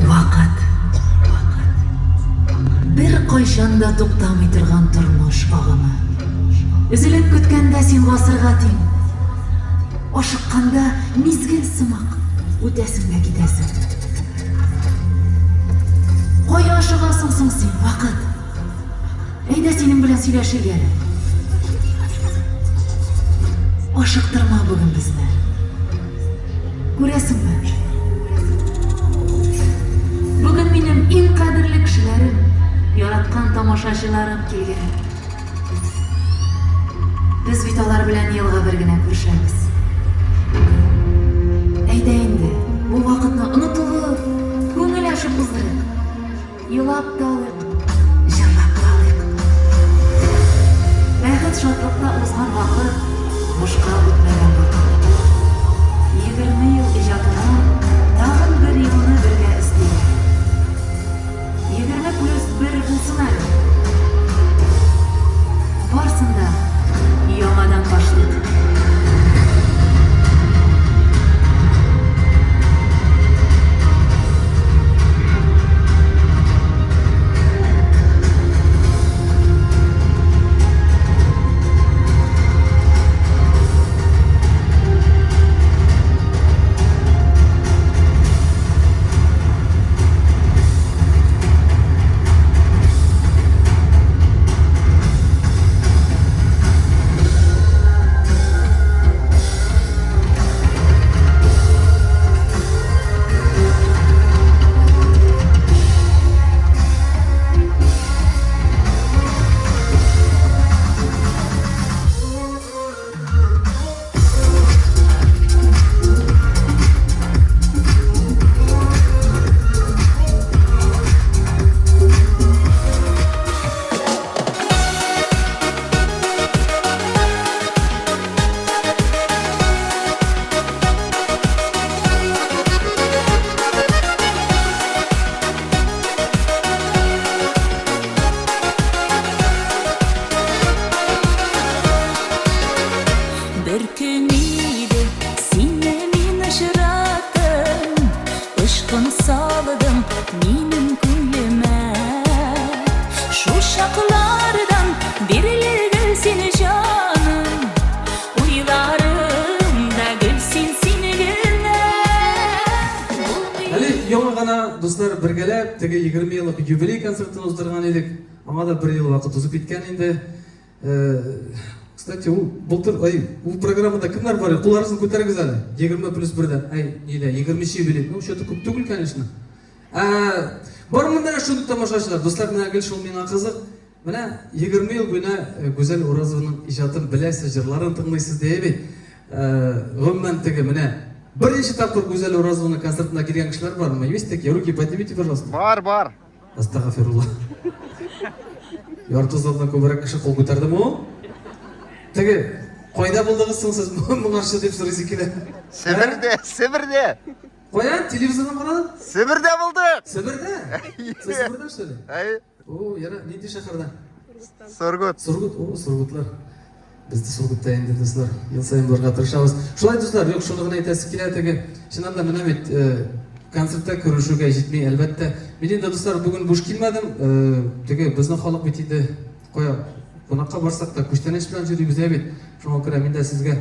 Вакыт. Бер кайчан да туктамый торган тормыш агымы. Өзелеп көткәндә син гасырга тиң. Ашыкканда мизгел сымак үтәсең дә китәсең. Кая ашыгасың соң син, вакыт? Әйдә синең белән сөйләшик әле. Ашыктырма бүген безне. Күрәсеңме? Бүген минем иң кадерле кешеләрем, яраткан тамашачыларым килгән. Без бит алар белән елга бер генә күрешәбез. Әйдә инде, бу вакытны онытылып, күңел ачып уздырыйк. Елап та алыйк, җырлап та алыйк. Бәхет-шатлыкта узган вакыт, бушка үтмәгән вакыт. 20 ел иҗатына тагын бер елны бергә өстиләр. 20 плюс бер булсын әле. Барсын да яңадан башлыйк. Бер көн иде, сине мин очраттым, Очкын салдың минем күңлемә. Шул чаклардан бирле гел син җаным, Уйларымда гел син, син генә. Әле яңа гына, дуслар, бергәләп теге 20 еллык юбилей концертын уздырган идек. Аңа да бер ел вакыт узып киткән инде. Кстати, ул былтыр, ай, ул программада кемнәр бар? Кулларыгызны күтәрегез әле. 20 плюс 1-дән. Ай, нидә, 20 юбилей. Ну, что-то күп түгел, конечно. Ә, бар монда шундый тамашачылар. Дуслар, менә гел шул миңа кызык. Менә 20 ел буена Гүзәл Уразованың иҗатын беләсез, җырларын тыңлыйсыз дия бит. Гомумән теге менә беренче тапкыр Гүзәл Уразованың концертына килгән кешеләр бармы? Есть такие? Руки поднимите, пожалуйста. Бар, бар. Астагфирулла. Ярты залдан күбрәк кеше кул күтәрдеме ул? Теге, кайда булдыгыз соң сез моңарчы дип сорыйсы килә. Себердә, Себердә. Кая? Телевизордан карадың? Себердә булдык. Себердә? Сез Себердә что ли? Әйе. О, яра, нинди шәһәрдә? Сургут. Сургут, о, Сургутлар. Без дә Сургутта инде, дуслар. Ел саен барырга тырышабыз. Шулай, дуслар, юк, шуны гына әйтәсе килә теге. Чыннан да менә бит э, концертта күрешүгә җитми, әлбәттә. Мин инде, дуслар, бүген буш килмәдем. Э, теге безнең халык бит инде кая кунакка барсак та күчтәнәч белән йөрибез ә бит. Шуңа күрә мин дә сезгә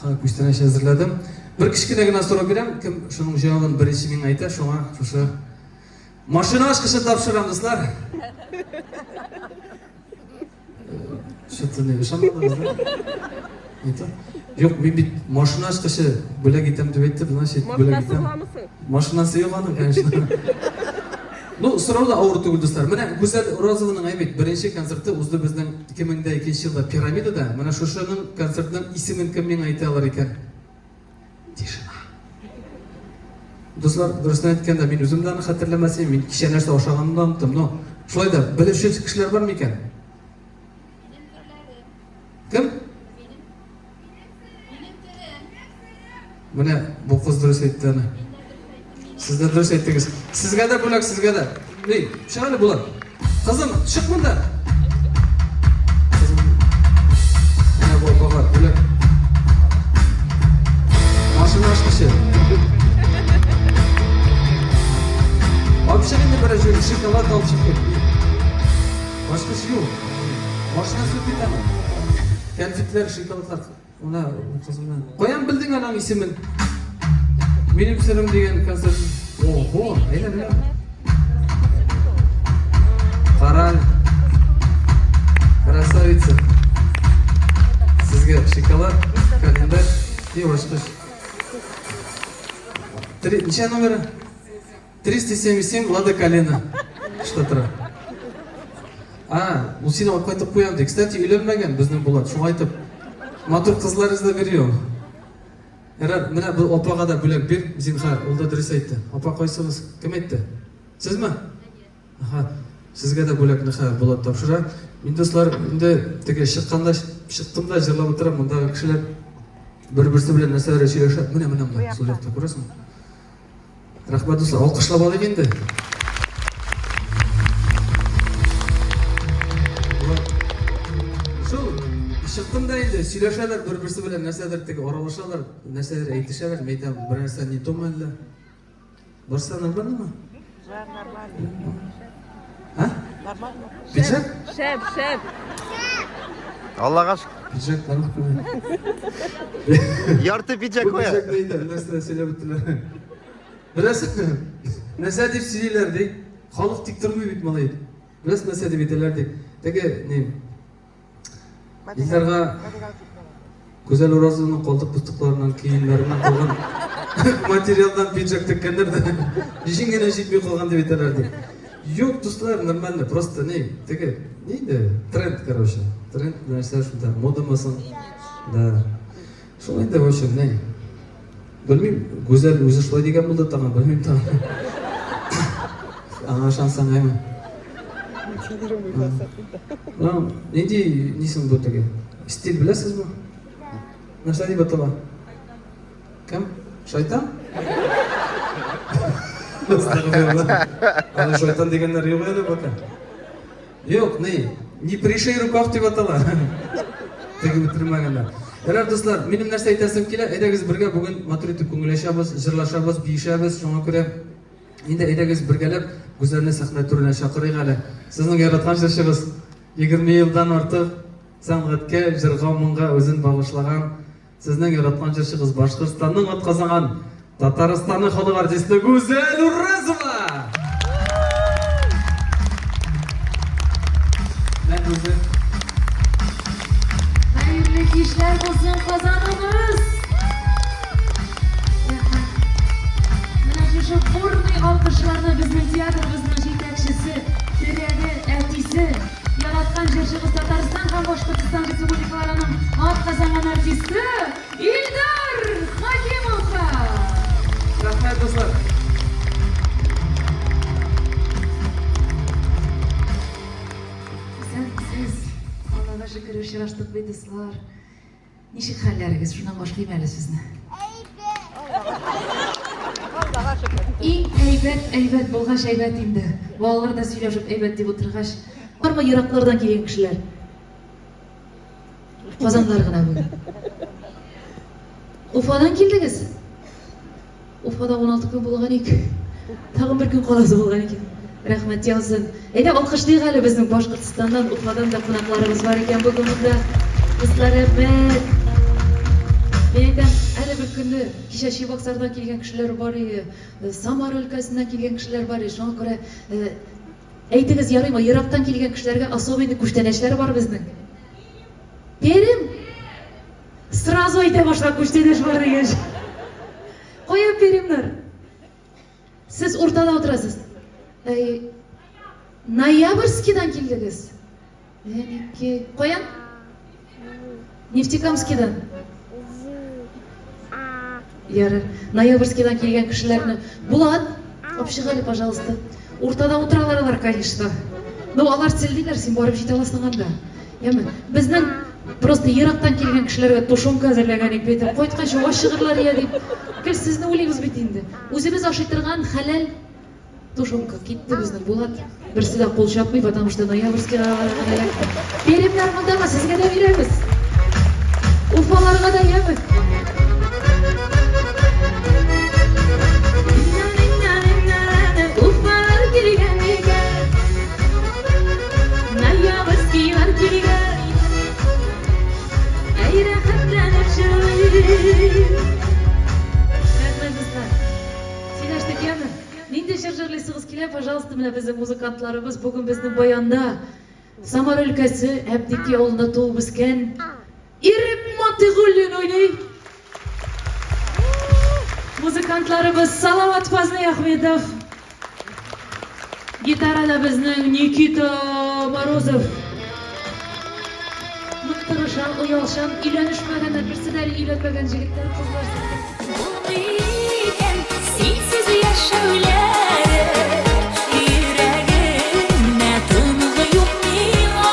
ха, күчтәнәч әзерләдем. Бер кечкенә генә сорау бирәм, кем шуның җавабын беренче миңа әйтә, шуңа шушы машина ачкычын тапшырам, дуслар. Что-то не ышанмадыгыз, да? Не то? Юк, мин бит машина ачкычы бүләк итәм дип әйттем, значит, бүләк итәм. Машинасы юк аның, конечно. Ну, сорау да авыр түгел, дуслар. Менә Гүзәл Уразованың әй бит беренче концерты узды безнең 2002 елда Пирамидада. Менә шушының концертның исемен кем миңа әйтә алыр икән? Тишина. Дуслар, дөресен әйткәндә, мин үзем дә аны хәтерләмәс идем. Мин кичә нәрсә ашаганымны да оныттым. Но шулай да белүче кешеләр бар микән? Кем? Менә бу кыз дөрес әйтте аны. Сез дә дөрес әйттегез. Сезгә дә бүләк, сезгә дә. Ни, чык әле Булат. Кызым, чык монда. Кызым. Менә бу апага бүләк. Машина ачкычы. Шоколад алып чыгып кит. Башкасы юк. Машина сүт бит аны. Конфетлар, шоколадлар. Менә кыз белән. Каян белдең аның исемен? Минем серем дигән концерт. Ого, әйдә менә. Каран. Красавица. Сезгә шоколад, календарь и ачкыч. Три, ничә номеры? 377 Лада Калина. Что тора? А, ул сине алып кайтып куям ди. Кстати, өйләнмәгән безнең Булат. Шуңа әйтеп, матур кызлар эзләп йөри ул. Ярар, менә бу апага да бүләк бир, зинһар, ул да дөрес әйтте. Апа кайсыгыз? Кем әйтте? Сезме? Аха. Сезгә дә бүләкне хәзер Булат тапшыра. Мин, дуслар, инде теге чыкканда чыктым да җырлап утырам, мондагы кешеләр бер-берсе белән нәрсәләр сөйләшә. Менә, менә монда, сул якта күрәсеңме? Рәхмәт, дуслар. Алкышлап алыйк инде. Шул чыктым да инде, сөйләшәләр бер-берсе белән, нәрсәдер теге аралашалар, нәрсәдер әйтешәләр. Мин әйтәм, бер нәрсә не то әллә. Барса нормально мы? Да, нормально. А? Нормально. Пиджак? Шәп, шәп. Аллага шөкер. Пиджак нормально. Ярты пиджак Бу куя. пиджак инде, нәрсә сөйләп беттеләр. Беләсеңме? Нәрсә дип сөйлиләр ди? Халык тик тормый бит малай. Беләсең нәрсә дип әйтәләр ди? Теге ни Илдарга Гүзәл Уразованың калдык постыкларыннан киемнәреннән калган материалдан пиджак теккәннәр дә җиң генә җитми калган дип әйтәләр ди. Юк, дуслар, нормально, просто ни, теге, ни инде, тренд, короче. Тренд нәрсә шунда, модамы соң? Да. Шул инде, в общем, ни. Белмим, Гүзәл үзе шулай дигән булды тагын, белмим тагын. Аңа ышансаң, әйме. Ну, нинди нисең бу теге? Стиль беләсезме? Нәрсә дип атала? Кем? Шайтан? Астагфирулла. Аны шайтан дигәннәр юк әле пока. Юк, ни, не пришей рукав дип атала. Теге бетермәгәннәр. Ярар, дуслар, минем нәрсә әйтәсем килә, әйдәгез бергә бүген матур итеп күңел ачабыз, җырлашабыз, биешәбез, шуңа күрә инде әйдәгез бергәләп Гүзәлне сәхнә түренә чакырыйк әле. Сезнең яраткан җырчыгыз 20 елдан артык сәнгатькә, җырга, моңга үзен багышлаган Сезнең яраткан җырчыгыз Башкортстанның атказанган Татарстанның халык артисты Гүзәл Уразова! Менә үзе. Хәерле кичләр булсын, Казаныбыз! Рәхмәт. Менә шушы бурный алкышларны безнең театрыбызның җитәкчесе, терәге, әтисе, Яраткан җырчыбыз Татарстан һәм Башкортстан республикаларының атказанган артисты Илдар Хакимовка! Рәхмәт, дуслар! Исәнмесез. Аллага шөкер, очраштык бит, дуслар. Ничек хәлләрегез? Шуннан башлыйм әле сүзне. Иң әйбәт, әйбәт булгач әйбәт инде. Балалар да сөйләшеп әйбәт дип утыргач. Бармы ераклардан килгән кешеләр? Казаннар гына бүген. Уфадан килдегез? Уфада 16 көн булган икән. Тагын бер көн каласы булган икән. Рәхмәт яусын. Әйдә, алкышлыйк әле безнең Башкортстаннан, Уфадан да кунакларыбыз бар икән бүген монда. Дуслар, рәхмәт. Мин әйтәм, әле бер көнне кичә Чебоксардан килгән кешеләр бар иде, Самара өлкәсеннән килгән кешеләр бар иде. Шуңа күрә э, әйтегез, ярыймы, ерактан килгән кешеләргә особенный күчтәнәчләр бар безнең. Пермь? Сразу әйтә башла, күчтәнәч бар дигәч. Кая Пермьнар? Сез уртада утырасыз. Әй, Ноябрьскийдан килдегез. Әнеки, каян? Нефтекамскийдан. Ярар. Ноябрьскийдан килгән кешеләрне Булат, алып чык әле, пожалуйста. Уртада утыралар алар, конечно. Ну, алар селдиләр, син барып җитә аласың анда. Яме, безнең просто ерактан килгән кешеләргә тушенка әзерләгән идек бит. Кайткач ачыгырлар я дип. Гел сезне уйлыйбыз бит инде. Үзебез ашый торган хәләл тушенка китте безнең Булат. Берсе дә кул чапмый, потому что ноябрьскийга гына эләкте. Пермьнәр мондамы? Сезгә дә бирәбез. Уфаларга да яме. Уфалар килгән икән. пожалуйста, менә безнең музыкантларыбыз бүген безнең баянда Самара өлкәсе Әбдики авылында туып үскән Ирек Матыйгуллин уйный. Музыкантларыбыз Салават Фазлыйахметов. Гитарада безнең Никита Морозов. Нык тырыша, оялчан, өйләнешмәгәннәр, берсе дә әле өйләнмәгән җегетләр, кызлар. Булмый икән синсез яшәүләре, Йөрәгемә тынгы юк миңа.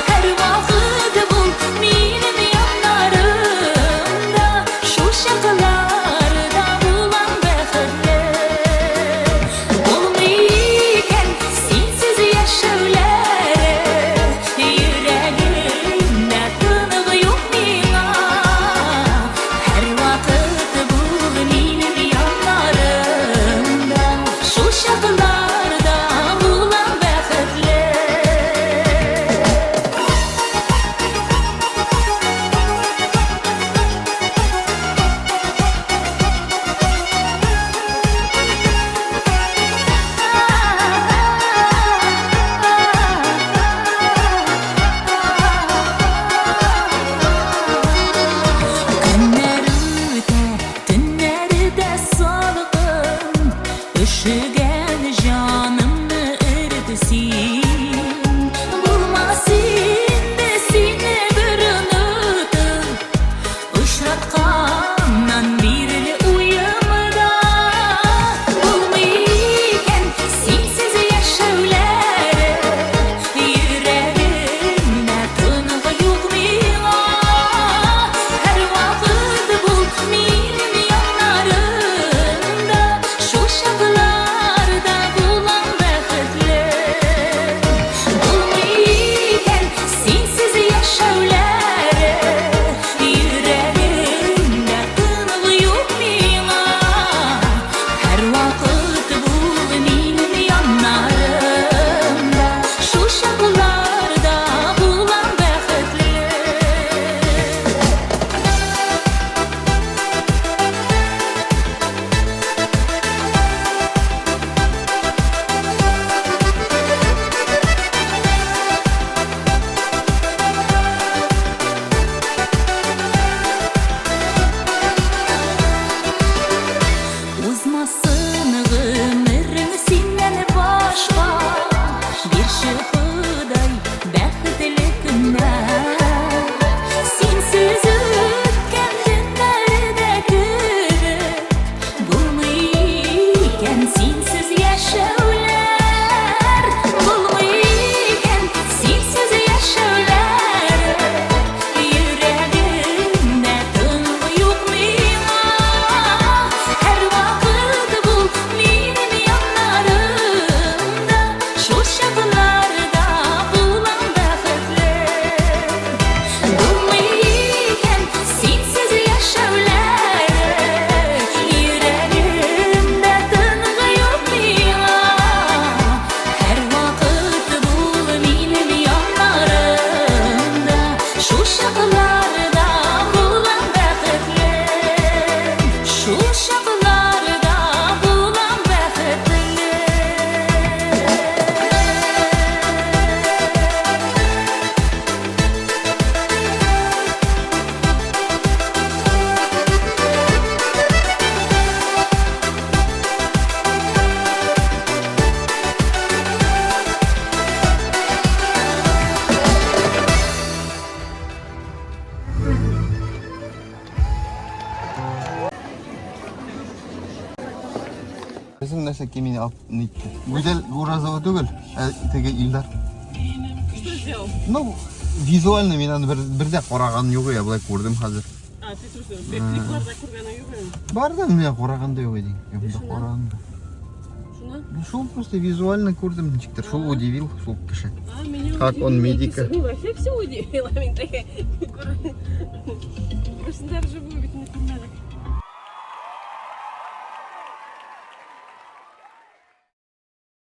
Һәрвакыт бул минем яннарымда, Шул чакларда булам бәхетле. Булмый икән синсез яшәүләре, Йөрәгемә тынгы юк миңа. Һәрвакыт бул минем яннарымда, Шул чакларда булам бәхетле. Көннәр үтә, төннәр дә салкын, Өшегән җанымны эрет син. Булмас инде сине бер онытып, Очратканнан бирле уемда. Булмый икән синсез яшәүләре, Йөрәгемә тынгы юк миңа. Һәрвакыт бул минем яннарымда, Шул чакларда булам бәхетле. Булмый икән синсез яшәүләре, Йөрәгемдә тынгы юк миңа. Һәрвакыт бул минем яннарымда, Шул чакларда булам бәхетле. Узмасын гомерең синнән башка, Бирче Ходай бәхетле көннәр. Синсез үткән төннәр дә кебек, Булмый икән синсез яшәүләр. Булмый икән синсез яшәүләр. Йөрәгемдә тынгы юк миңа. Һәрвакыт бул минем яннарымда, Шул чакларда булам бәхетле. Булмый икән синсез яшәүләр. Йөрәгемдә тынгы юк миңа. Һәрвакыт бул минем яннарымда, Шул чакларда булам бәхетле. Шул чакларда булам бәхетле. Безнең нәрсә кемini алып нитте. Гүзәл Уразова түгел, ә теге Илдар. Что сделал? Ну, визуально мин аны бер, бер дә караган юк, я былай күрдем хәзер. А, ты слушай, клипларда күргәнең юк инде. Бар да мин караган да юк идем. Я монда караган да. Шуны? Ну, шул просто визуально күрдем, ничектер. Шул удивил, шул кеше. А, меня Как он удивило, медика. Ну, вообще все удивило. Мин такая, Берсен дә живую бит не күрмәдек.